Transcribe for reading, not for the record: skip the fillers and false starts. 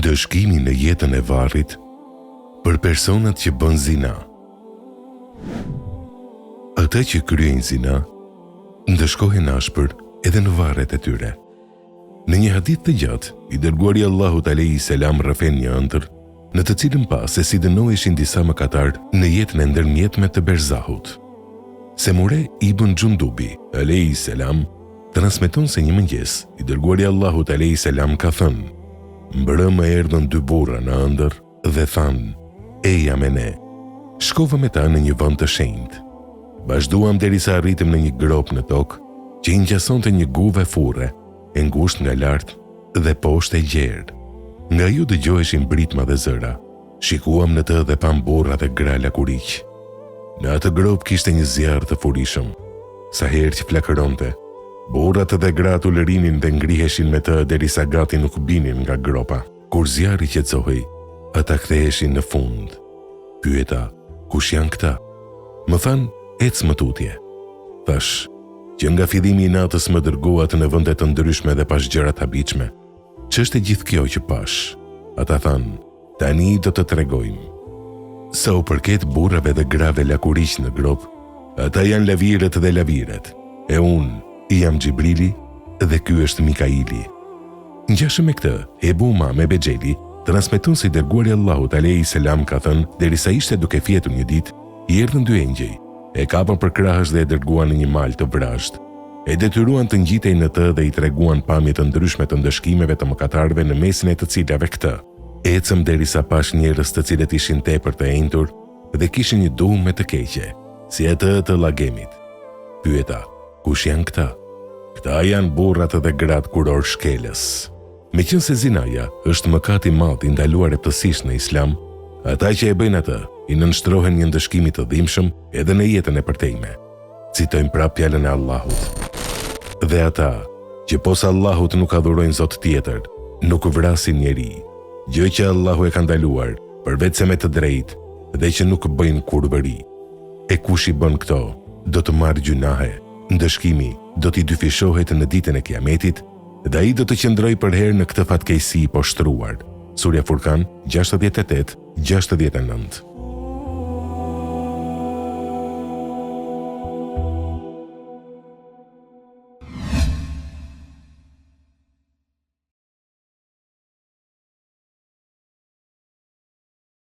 Ndëshkimi në jetën e varrit për personat që bënë zina. Ata që kryejnë zina ndëshkohen ashpër edhe në varret e tyre. Në një hadith të gjatë, i dërguari i Allahut alejhi selam rrëfen një ëndërr, në të cilën pa se si dënoheshin disa mëkatarë në jetën e ndërmjetme të Berzahut. Semure ibn Xhundubi, alejhi selam, transmeton se një mëngjes, i dërguari i Allahut alejhi selam ka thënë: Mbrëmë më erdhën dy burra në ëndërr dhe thanë, Eja me ne. Shkova me ta në një vend të shenjtë. Vazhduam derisa arritëm në një gropë në tokë, që i ngjasonte një guve furre, e ngushtë nga lart dhe poshtë e gjerë. Nga ajo dëgjoheshin britma dhe zëra. Shikuam në të dhe pamë burra dhe gra lakuriq. Në atë gropë kishte një zjarr të furishëm. Sa herë që flakëronte, burrat dhe gratë ulërinin dhe ngriheshin me të derisa gati nuk binin nga gropa. Kur zjarri qetësohej, ata ktheheshin në fund. Pyeta, kush janë këta? Më thanë, ec më tutje. Thashë, që nga fillimi i natës më dërguat në vende të ndryshme dhe pashë gjëra të habitshme. Ç'është e gjithë kjo që pashë? Ata thanë, tani do të tregojmë. Sa u përket burrave dhe grave lakuriq në gropë, ata janë lavirët dhe laviret, e unë jam Xhibrili dhe ky është Mikaili. Ngjashëm me këtë, Ebu Umame Bexheli transmeton se i Dërguari i Allahut alejhi selam ka thënë, derisa ishte duke fjetur një ditë, i erdhën dy engjëj, e kapën për krahësh dhe e dërguan në një mal të vrazhdë. E detyruan të ngjitej në të dhe i treguan pamje të ndryshme të ndëshkimeve të mëkatarëve në mesin e të cilave këtë. Ecëm derisa pashë njerëz të cilët ishin tepër të enjtur dhe kishin një duhme të keqe, si atë të lagemit. Pyeta, Kush janë këta? Këta janë burrat dhe gratë kurorëshkelës. Meqenëse zinaja është mëkat i madh i ndaluar rreptësisht në Islam, ata që e bëjnë atë i nënshtrohen një ndëshkimi të dhimbshëm edhe në jetën e përtejme. Citojmë prapë fjalën e Allahut. Dhe ata, që pos Allahut nuk adhurojnë zot tjetër, nuk vrasin njeri, gjë që Allahu e ka ndaluar, përveçse me të drejtë, dhe që nuk bëjnë kurvëri. E kush i bën këto, do të marrë gjynahe, ndëshkimi do t'i dyfishohet në ditën e Kiametit dhe ai do të qëndrojë përherë në këtë fatkeqësi i poshtëruar. Surja Furkan, 68, 69.